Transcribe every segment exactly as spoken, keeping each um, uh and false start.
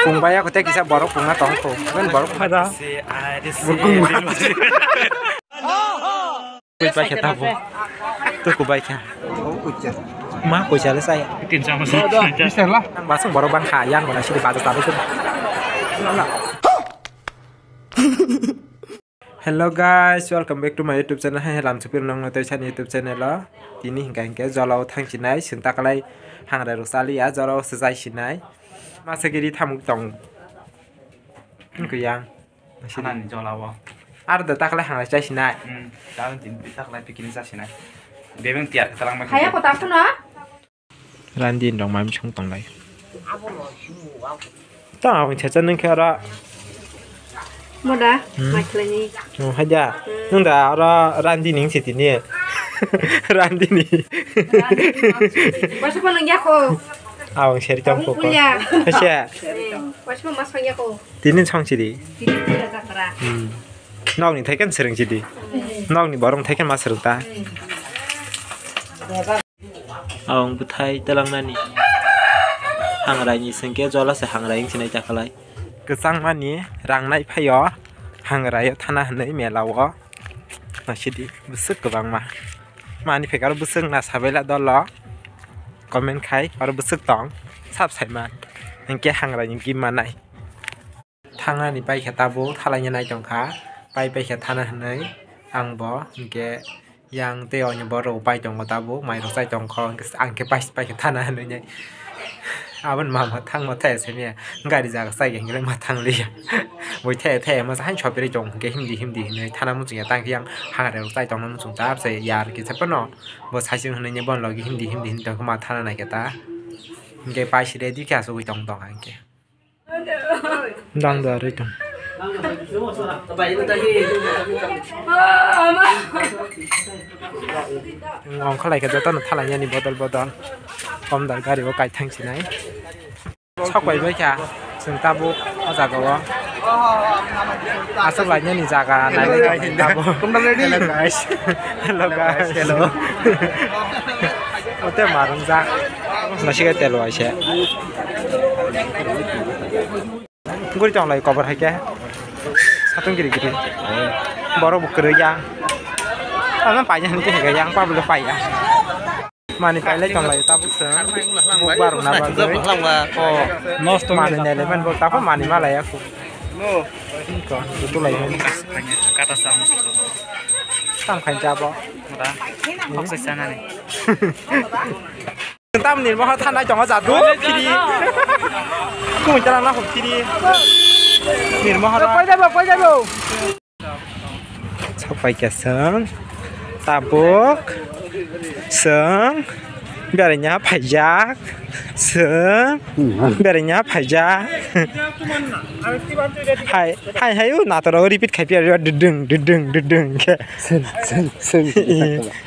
Pung bai ako tei kisa borok pungna tong kho. Ben borok pada. Burkung bai. Tui bai khe tabo. Tuku bai khe. Ma koisa le sai. Tin sama. Bisela. Basung borok bang kha yang bona sidi baja tabe. Hello guys, welcome back to my YouTube channel. Hai lam chupir nong no tei sani YouTube channel o. Tini hingka hingke jolao thang sinai, sinta kalai hangrai rok saliya, jolao sejai sinai. Masa giri thamuk tong. Hingke yang. Hanani jolao. Ar da takalai hangrai chai sinai. Hmm, tahu tin takalai pikini sa sinai. Bebeng tiar katalang ma. Haya kota kuna. Randi rok mai msong tonglai. Ta ang chacha nung khe ora. Moda, hmm. Mai khlaini. Oh, haja. Hmm. Nung da ora randi ning siti ni. Randi ni. Basa ko nung ya ko. Awang seri tong ko. Kuya. Hasia. Hmm. Basa ko mas ya ko. Tini song siri. Tini kuya jakra. Hmm. Nokni thaiken sereng sidi. Nokni borong thaiken ma sereng ta. Ang bwthai twlangnani. Hangrai ni sengke jola se hangrai wng sinai ta khalai. Kwchangmani rang nai phaio. Hangrai o thana hwnwi mela o. Nasidi bwswk kwbangma. Mani phekaro bwswk na sabaila dolo. Comment khai aro bwswk tong. Sab saiman. Hingke hangrai ni gim manai. Thangnani paikha tabuk, thalaina nai tongkha, pai paikha thana hinwi ang bo, hinkhe yang tei oni borok rok pai tongo tabuk, mai rok chai tongkha, hinkhe ang khe pai, paikha thana hinwi nai. Aboni mama thangma thaya simiya, gari jaga chai hinkhe ma thangliya. Bui thaya thaya masa haino sopirwi tongo hinkhe himdi himdi hinwi thana muchungya tangkhe yang hangre rok chai tongna muchungcha, abse yar kisa phano bo saichung hinwi bono logi himdi himdi hinwi tongkhe ma thana naikhe ta. Hinkhe pai sire dikhe asugwi tong tong hinkhe. Dang da ri tong. Ongkha lai khe jotono thalai yani bodol bodol. Komdal gari o kaithang sinai. Sok bai bai kha chwng tabuk o jaga o. Aswk lai yani jaga nai lai tabuk. Hello guys. Hello guys. Hello. Ote marung jak. Nasi kai telo aise. Guri tong lai kobor hai ke. Satung giri giri. Borok bo kwrwi ya. Ano paina hinwi khe yang pa bolo paiya. Mani pailai tong lai tabuk se. Buk barok na bagwi. Nosto mani nele men bo tapo mani malaya ku. Ko tu lai. Kata sam. Tam khain jabo. Mura. Hokse sanani. Tam nirmoha thanai tongo jadu. Kiri. Kung jalan na kiri. Nirmoha. Koi jabo, koi jabo. Sapai kasang. Tabuk. Sang. Berenya phaijak. Sang. Berenya phaijak. Hai, hai, hai, u natora repeat khai pia dudung, dudung, dudung ke. Seng, seng, seng.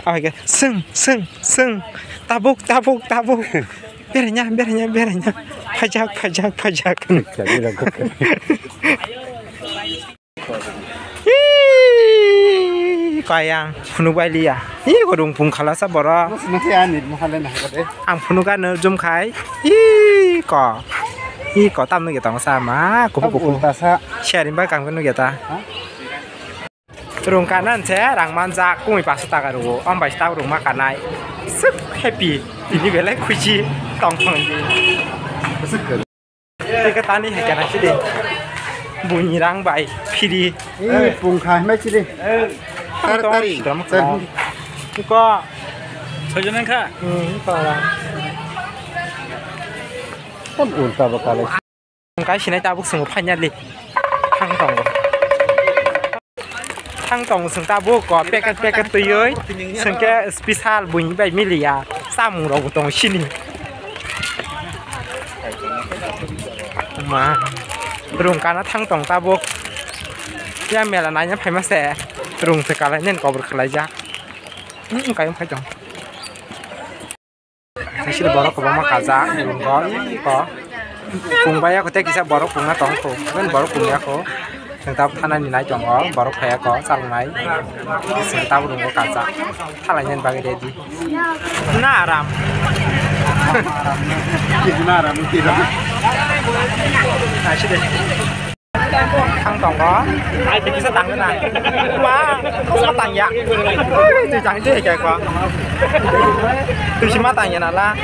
Apa ke? Seng, seng, seng. Tabuk, tabuk, tabuk. Berenya, berenya, berenya. Phaijak, phaijak, phaijak. Ih, kayang, phunuk bai liya. Ih, ko rung pung khala sa borok. Mas nanti anit mahal na hade. Ang phunuk ano jum khai. Ih, ko. Ih, ko tam nugya tong sa ma. Kupu kupu. Ulta sa. Sharing ba kang nugya ta. Ha? Rung kanan se rang manjak kumi paso taka rugo. Om bai sta rung ma kanai. Suk happy. Tini belai khushi tong tong di. Tei khe tani hai kana sidi. Buini rang bai phiri. Ih, pung kha himai sidi. Tar tari. Ko. Sojon kha. Hmm, ko. Kon ulta ba kale. Kai sinai tabuk swngo finally. Thang tongo. Thang tongo chwng tabuk ko packet packet twiwi. Chwngkhe special buini bai miliya. Chamung rok bo tongo sini. Ma. Rung kana thang tong tabuk. Ya mela naina phaima se. Rung se kalai nen kobor khwlaijak. Hmm, kayung phai tong. Sini borok kwbangma kajak, nini bo, iko. Pung bai ako tei kisa borok pungna tong kho. Ben borok pungya kho. Chwng tabuk thanani nai tongo, borok phaiya kho, chalnai. Chwng tabuk rwngo kajak. Thalainani bagwi ready. Na aram. Na aram. Thang tongo. Ai, tei kisa tangna. Ma, kisa tangya. Tei tang tei kaya ko. Tei sima tangya nala.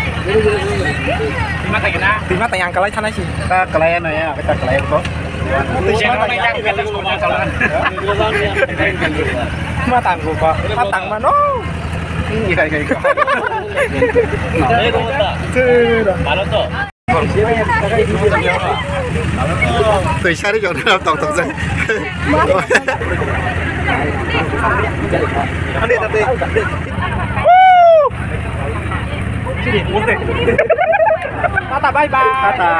Sima tangya na. Sima tangya ang kalai thanai si. Ta kalai ano ya, ta kalai ko. Tei sima tangya. Ma tangko ko. Ma tangmano. Iya, iya, iya. Sira. Twi sari jona tong tong jai. Tata, bye bye. Tata.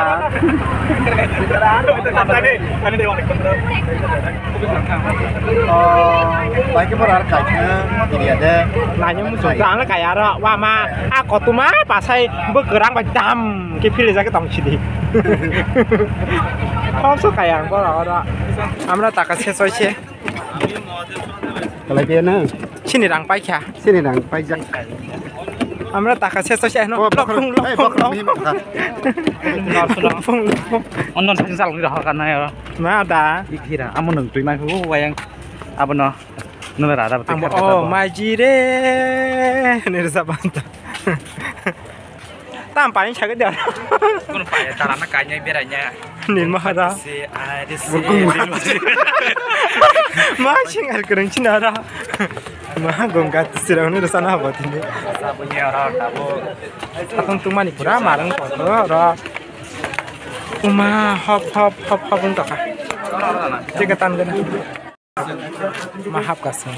Oh, bike por ar kai kha area de. Nanya musu ang kaya ro, wa ma, a kotuma pasai bo gerang bai dam. Ke philai jake tong sidi. Hopso kaya ang bora ora. Amra taka se soi se. Kalai pia na. Sini rang paikha. Sini rang paijak. Amra taka se soi se no. Oh, blok bokhorok, blok eh, blok. Bokhorok ni ma kha. Blok blok. Onon sing sal ni rohor kana ya. Ma da. Ikhira amo nung tui mai hu wayang. Abono nung rada. Amo oh maji re. Ni rasa banta. Tam pani sagwi de. Kun pai tara na kanya beranya. Ni mahara. Si ai de si. Ma sing ar kereng chinara. Ma gongga sirang ni sana habo tini. Sabunya ora tabo. Atong tumani pura marang kotor ora. Uma hop hop hop hop wng tongkha. Tei khe tan gana. Ma hap kaisa.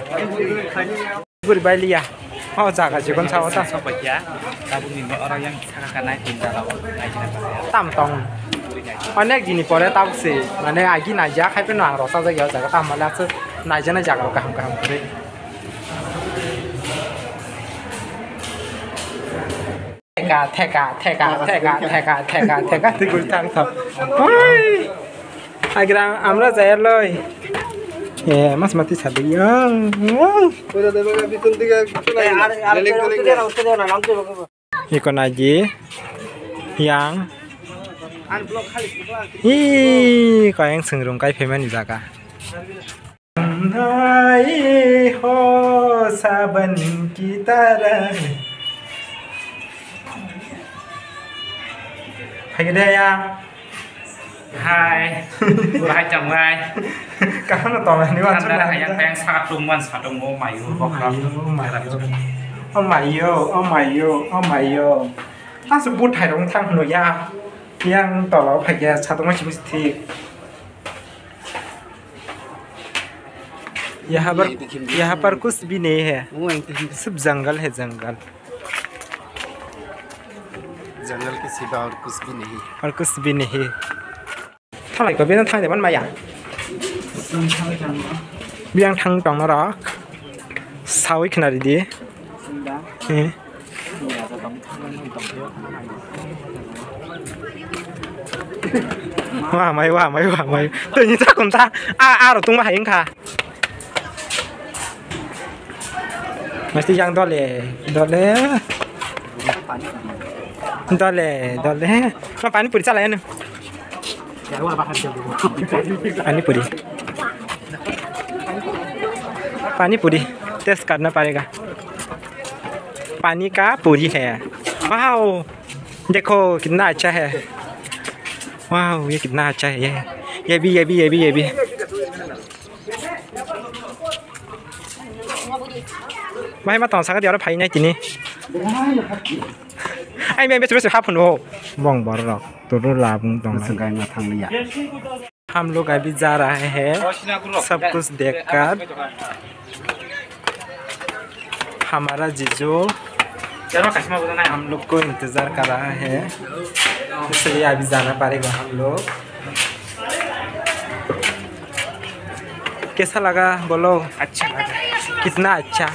Guri bai liya. O jaga jikon sao ta. Sokpaiya. Tabukni no oro yang saka kanai tin jala o. Tam tong. Onek dini pore tabuk se. Mane agi naija khai peno ang rosa jagao jaga tam male aswk naijana jaga kaham kaham kwrwi. Theka, theka, theka, theka, theka, theka, theka, theka, theka, theka. Oi! Agra, amra jaya loi. Eh, mas mati sadi ya. Iko naji yang hi kayang sengrung kai phaimani jaga. Nai ho saban ki tarah. Hai gede ya. Hai. Hai tong hai. Kaham no tong ni wan. Tanda ayang ayang saka tungman satung o mayu bokra. Oh mayo, oh mayo, oh mayo. Asuk but hai rong thang no ya. Yang tolo phai ya satung ma sibuk thik. यहाँ पर, यहाँ पर कुछ भी नहीं है। सिर्फ जंगल है, जंगल। जंगल के सिवा और कुछ भी नहीं है। और कुछ भी नहीं। Thalai ko beno thang de man maya. Biang thang tong norok. Sawi khna ridi. Eh. Wa mai, wa mai, wa mai. Twi ni ta kum ta. A, a ro tung ba hai wngkha. Mesti yang dole, dole. Dole, dole. Ma pani puri chala ya nu. Pani puri. Pani puri. Test karna parega. पानी का पूरी है। वाओ, देखो कितना अच्छा है। वाओ, ये कितना अच्छा है। ये, ये भी, ये भी, ये भी, ये भी। Bahai ma tong saka di aro phai nai tini. Ai me besu besu hap no. Bong bor rok. Turu labung tong. Besu gai ma thang liya. हम लोग अभी जा रहे हैं, सब कुछ देखकर हमारा जीजू हम लोग को इंतजार कर रहा है, इसलिए अभी जाना पड़ेगा हम लोग। कैसा लगा बोलो? अच्छा लगा। कितना अच्छा?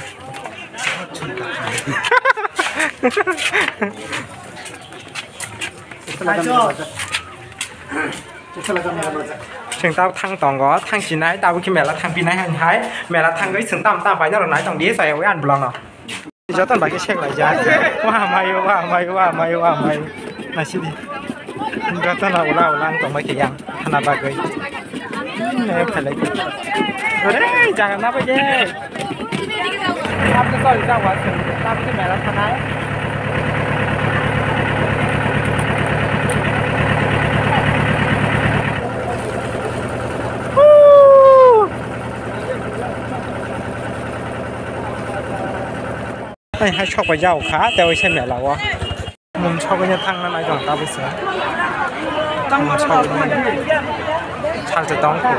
Chwng tabuk thang tongo, thang sinai, tabuk khe mela thang pinai hai, hai mela thangwi chwng tam tam paina rw nai tong di, chaya wi ang vlog no. Joto bai khe sek lai jak. Wa mayo, wa mayo, wa mayo, wa mayo. Naisidi. Jotono ula ula wng tongbai khe yang thana bagwi. Hmm, eh, phalai khe. Ore, jaga na bai de. Tabuk choli jago aswk. Tabuk mela thanai. Hai hai sok bai jao kha, tei waisa mela o. Mum sogwi no thangna nai jong tabuk se. Mum sogwi no salsa tong kho.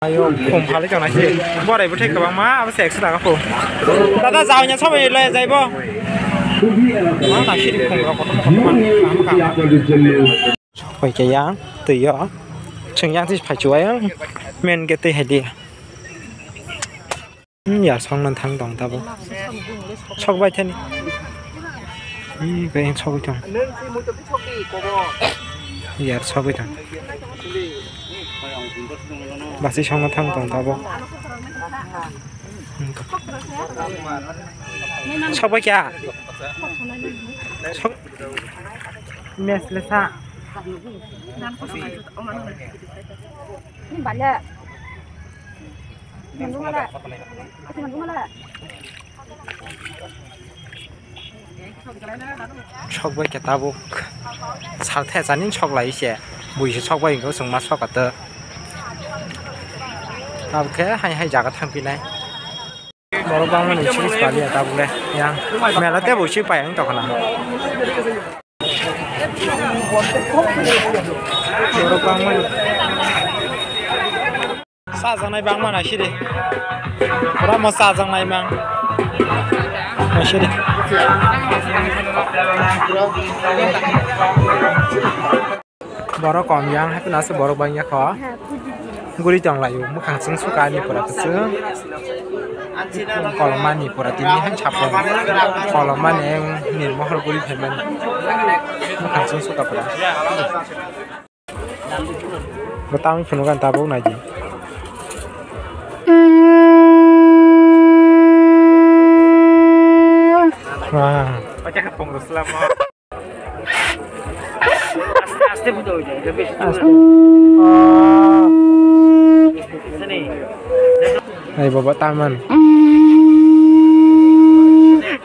Ayo, khum phalwi tong nai se. Borai bwthai kwbangma, abo se ekso taka kho. Dada, jao nya sabo loi jaibo. Ma na siri khum rok kotor kotor man, kaham kaham. Sok bai khe yang twi o. Chwng yang twi phai chuwai ang. Main gate twi hai di. Hmm, yar song nan thang tong tabuk. Sok bai thani. Hmm, kaya sok bai thang. Yar sok bai thang. Basi song nan thang tong tabuk. Hmm, sok bai kya? Sok. Mes lesa. Ini balik. Sok bai khe tabuk sal the chani sok lai se, bui se sok bai wngkha, chwng ma sok ato. Tabuk khe hai hai jaga thang phi nai. Borok bangmani siri pali ya tabuk le yang mela tebo si pai ang tokona. Borok bangmani. Chajaknai bangma naisidi. Pura mo chajaknai mang. Naisidi. Borok kom yang, haikhe no aswk borok bangya kho. Guri tong laio, mwkhang chwng suka ani pura kwchwng. Kolomani pura tini hai chapung. Kolomani nirmohor guri phaimani. Mwkhang chwng suka pura. Bo tamni phunukha tabuk naidi. Wah. Aste, aste budo hoi jai, beshi dure. Aste. Sini. Ei baba, taman.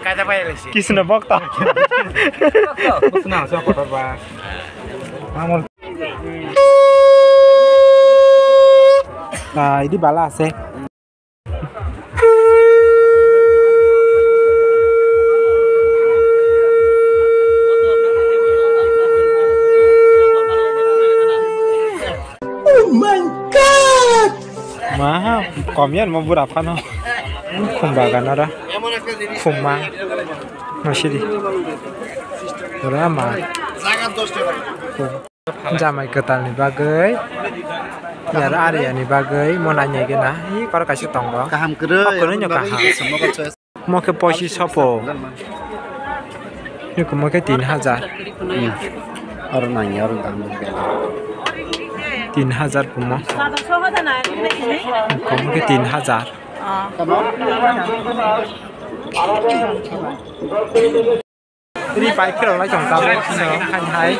Kaja pai lesi. Kisna bokta. Kusna so kotor ba. Amol. Ah, ini bala ase. Oh my God! Ma, komian mo bura phano. Khum bagan ora. Khum ma. Masidi. Ora ma. Khum. Jamai kwtalni bagwi, yar ariyani bagwi mo nainai gana, hi koro kaisa tongo. Kaham kwrwi, o kwrwino kaham. Mo khe poichi sopo. Eko mo khe tin hajar. Hmm. Oro nangya, oro dam. Tin hajar kumo. Eko mo khe tin hajar. Ri pai phirok lai tong tabuk sino hai hai.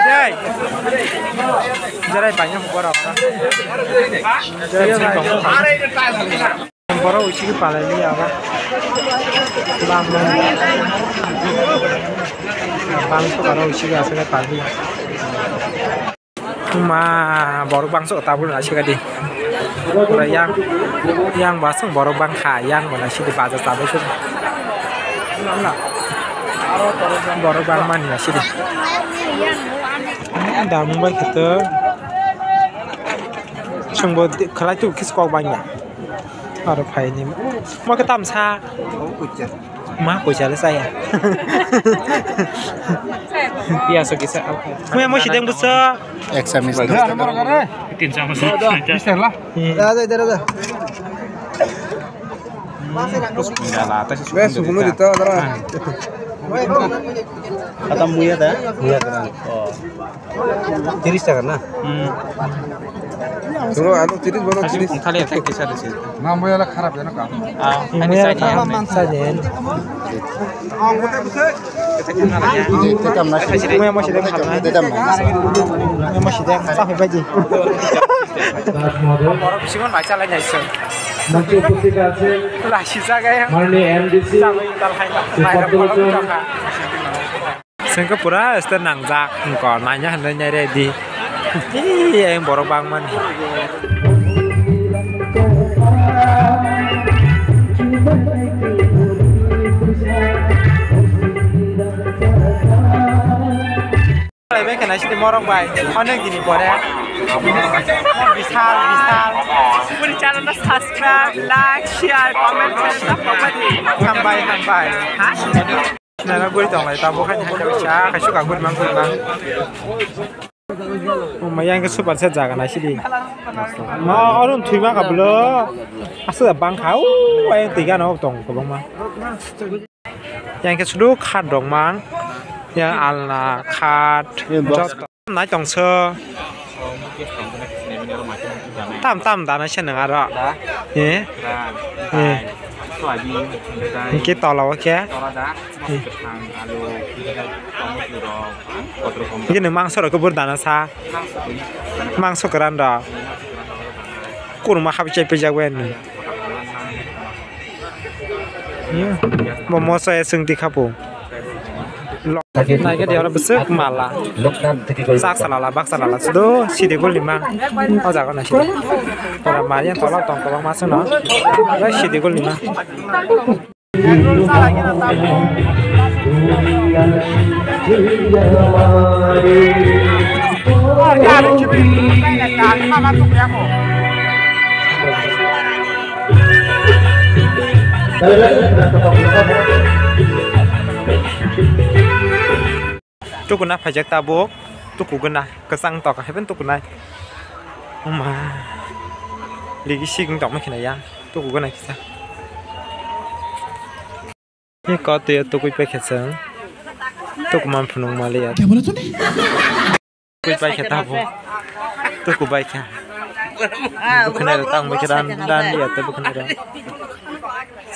Hai. Jerai pai no borok. Jerai pai tong. Borok usi ki palai li aba. Bang bang. Bang to borok usi ki asai palai. Ma borok bangso tabuk naisika di. Pura yang, yang basong borok bangkha, yang bo naisidi baja chabai suk. Borok bangmani naisidi. Damung bai kheto. Chwngbo khlai tu kis kok bangya. Aro phaini. Mo khe tamsa. Ma koisa le saya. Iya so kisa. Muya mo sideng busa. Ek samis. Tin samis. Bisa lah. Ada ada ada. Enggak lah, atas. Wes, sepuluh juta, tara. Kata muya ta? Muya ta. Oh. Tiris taka na? Hmm. Bro, ano tiris, bro, tiris. Thali attack kisa disi. Nang boyala kharap ya, no ka? Ah, ani side ya. Mama man side ya. Mama side. Mama side. Sa hai baji. Borok bisingo naichalai naising. মঞ্চে উপস্থিত আছে লাসি জায়গায় মাননীয় এমডিসি, জাগো ইতাল হাইলা, হাইলা, পদ্মলোচন। Sengke pura este nangjak, wngkor naina hinwi nai ready. Ih, ayang borok bangmani. Bai khe naisidi morok bai, onek dini pore. Bishal, bishal. Puri channel no subscribe, like, share, comment, share, hambai, hambai. Nana guri tonglai, tabuk hai hai sa, kaisuk a guri mang, guri mang. Oh, maya ang super set jaga naisidi. Ma, orun thwima ka bwlo. Aswk bang kha, o, ayang twi gana tong kwbangma. Yang khe sudu khat rok mang, yang alna khat, joto nai tong so. Tam tam dana se nang aro. Eh? Eh. Hingke tola o khe. Eh. Hingke nang mangso rok khe bur dana sa. Mangso kwran rok. Kurma habi chai pijak bai nung. Hmm. Bo moso ya sung di khapu. Naikhe de oro bwswk mala. Sak salala, bak salala, sudo sidi gul ni ma. O jaga naisidi. Pura mari ang tola tong kwbangma sung no. Bai sidi gul ni ma. Tukuna phaijak tabuk, tukuguna kwchang tok haiphano tukunai. Oma. Ligi siging tongma khina ya, tukuguna kisa. Ni ko twi tukui paikha chwng. Tukuman phunuk maliya. Tukui paikha tabuk. Tuku baikha. Bukhnai rok tang baikha ran ran liya te bukhnai rok.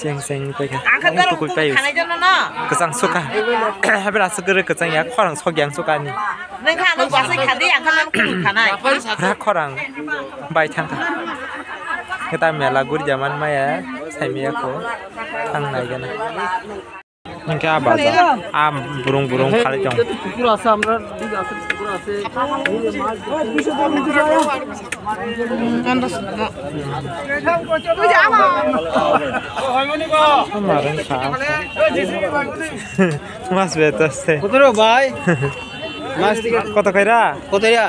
Seng seng paikha. Ang khe tukui payo. Khanai jono no. Kwchang sukha. Habra aswk kwrwi kwchang ya khorang sok yang sukha ni. Nang kha no kwasai khadi ang khe nang khanai. Ra khorang bai thang kha. Khe ta mela guri jaman maya sai miya ko thang nai gana. Hingke ah bazar, ah burung burung khalai tong. Mas betas se. Kotoro bai. Mas koto khaira? Koto ya?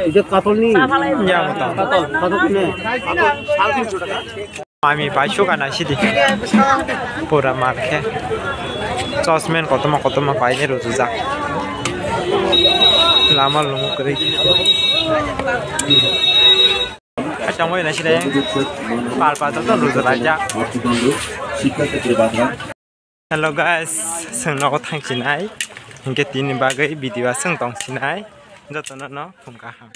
Ije katol ni. Ya, koto. Katol, katol ni. Mami pai suka na sidi. Pura mar khe. Chosmen kotorma kotorma pai ni rujujak. Lama lumo kwrwi. Achang bai na sidi. Pal pal to rujujak. Hello guys, chwng nogo thang sinai. Hinkhe tini bagwi video chwng tong sinai. Jotono no phung kaham.